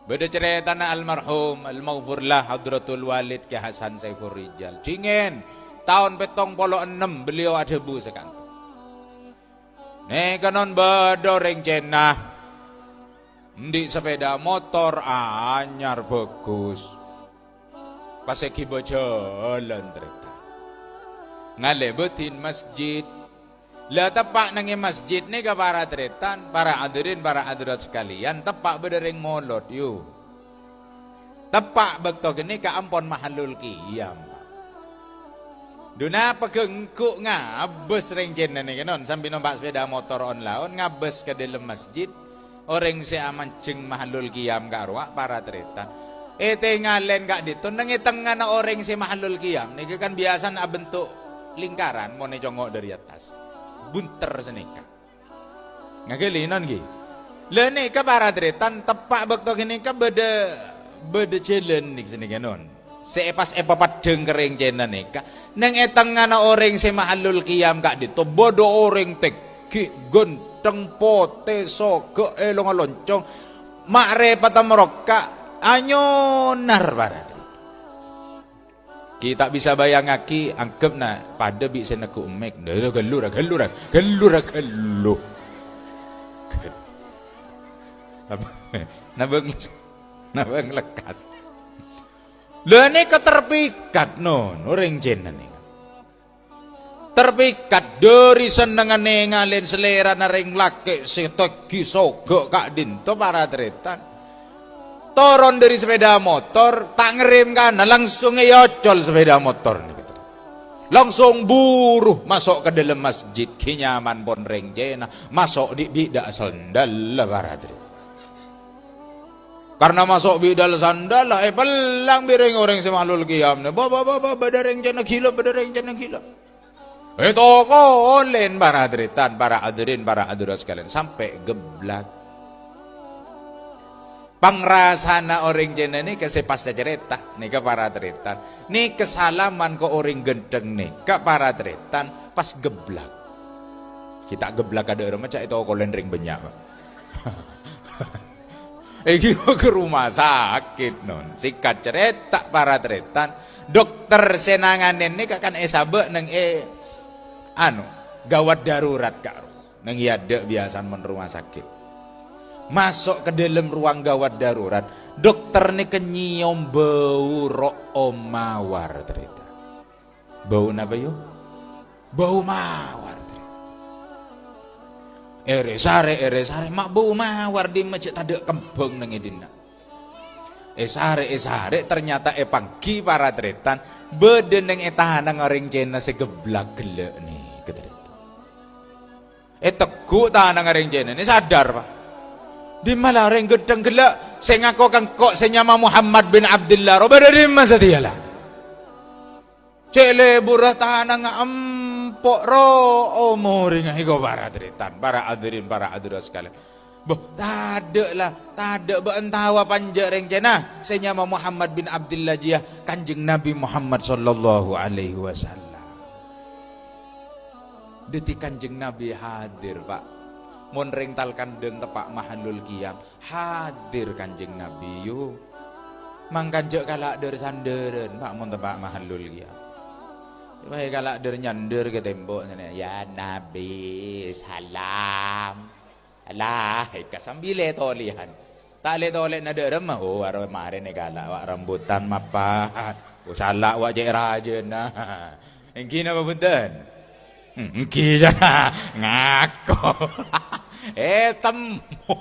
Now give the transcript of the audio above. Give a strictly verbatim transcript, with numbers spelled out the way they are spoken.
Bâdâ carètana almarhum, almaghfurlah Hadratul Walid Kè Hasan Saifur Rijal. Jingèn, taon pèttong polo ennem beliau adhâbu sakanto. Nèka non bâdâ orèng Cèna. Andi' sepeda motor anyar bhâghus. Pas èghibâ jhâlân, tarètan. Ngalèbâdhin masjid. La teppa' neng è masjid nèka para tarètan, para hadirin, para hadirat sakalèyan, teppa' bâdâ rèng molod, yu. Teppa' bâkto ghânèka ampon mahallul qiyam. Dhu napa ghengghu' ngabâs rèng Cèna nèka non, sambi nompa' sepeda motor on-laon ngabâs ka dâlem masjid. Orèng sè amanjheng mahallul qiyam ka'rowa para tarètan. Ètengalèn ka'dinto neng è tengngana orèng sè mahallul qiyam. Nèka kan biyasana abentuk lingkaran, mon ècongo' dâri attas. Bunter sanèka. Ngaghâli non ghi. La nèka para tarètan, teppa' bâkto ghânèka bâdâ, bâdâ jhâlân nèka sanèka non. Sè pas èpapeddhâng ka rèng Cèna nèka, neng è tengngana orèng sè mahallul qiyam ka'dinto bâdâ orèng tèngghi, ghântheng, potè, soghâ', èlonga loncong, ma'rèpatta marokka', anyonar para tarètan. Ghi' ta' bisa bâjângaghi, angghep na' padâ bi' sè neggu' emmèk. Lho, ghâllu ra, ghâllu ra, ghâllu ra, ghâllu. Nabâng, nabâng lekkas. Lha nèka terpikat, non, orèng Cèna nèka. Terpikat dâri sennengnga nèngalè salèrana rèng lakè' sè tèngghi soghâ' ka'dinto para tarètan. Toron dâri sepeda motor, ta' ngerrèm kana, langsung èocol sepeda motor nèka. Langsung buru maso' ka dâlem masjid, ghi' nyaman pon rèng Cèna, maso' dhi'-bidhâ sandal, para tarètan. Karna maso' bidhâ sandal, èpellang bi' rèng-orèng sè mahallul qiyam. Ba, ba, ba, ba, bâdâ rèng Cèna ghilâ, bâdâ rèng Cèna ghilâ. Ètokolèn para tarètan, para hadirin, para hadirat sakalèyan, sampè' geblak. Pangrasana orèng Cèna nèka sè pas sacarèta, nèka para tarètan. Nèka salaman ka orèng ghântheng nèka para tarètan, pas geblak. Ghi' ta' geblak ka dâ'remma, ca' ètokolèn rèng bânnya', Pak. Èngghi ka rumah sakit, non. Singkat carèta, para tarètan, dokter sè nanganè nèka kan èsabâ' neng è, anu, gawat darurat, Kak. Neng è adâ' biyasana mon rumah sakit. Maso' ka dâlem ruang gawat darurat, dokter nèka nyèyom bâu ro'om mawar, tarètan. Bâu napa, yu? Bâu mawar, tarètan. Èrè-sarè, èrè-sarè, ma' bâu mawar, dimma jhâ' tadâ' kembhâng neng è dinna'. Èsarè, èsarè, ternyata èpangghi para tarètan, bâdâ neng è tanangnga orèng Cèna sè geblak ghellâ' nèka, tarètan. Ètegghu' tanangnga orèng Cèna nè, sadar, Pak. Dimma la orèng ghântheng ghellâ' sè ngako ka engko' sè nyama Muhammad bin Abdillah, rowa bâdâ dimma satèya la? Cè' lebbhurra tanangnga empo' ro'om orèngnga èko para tarètan, para hadirin, para hadirat sakalèyan. Bâh, tadâ' la, tadâ' bâ'en taowa panja' rèng Cèna sè nyama Muhammad bin Abdillah jiyâ Kanjeng Nabi Muhammad sallallahu alaihi wasallam. Dhâddhi Kanjeng Nabi hadir, Pak. Mon rèng Talkandhâng teppa' mahallul qiyam, hadir Kanjeng Nabi, yu. Mangkana jhâ' kala' dhâr-sandhârân, Pak, mon teppa' mahallul qiyam. Bâ kala' dhâr-nyandhâr ka tembok, "Ya Nabi, salam." Lah, èka sambi lè-tolèyan. Ta' lè-tolèna dhâ'remma, oh, aro marèna èkala', wa' rambutan mapan. Oh, sala' wa' cè' rajâna. Èngghi napa bhunten? Hmm, èngghi, jâ. Ngako. Ètemmo.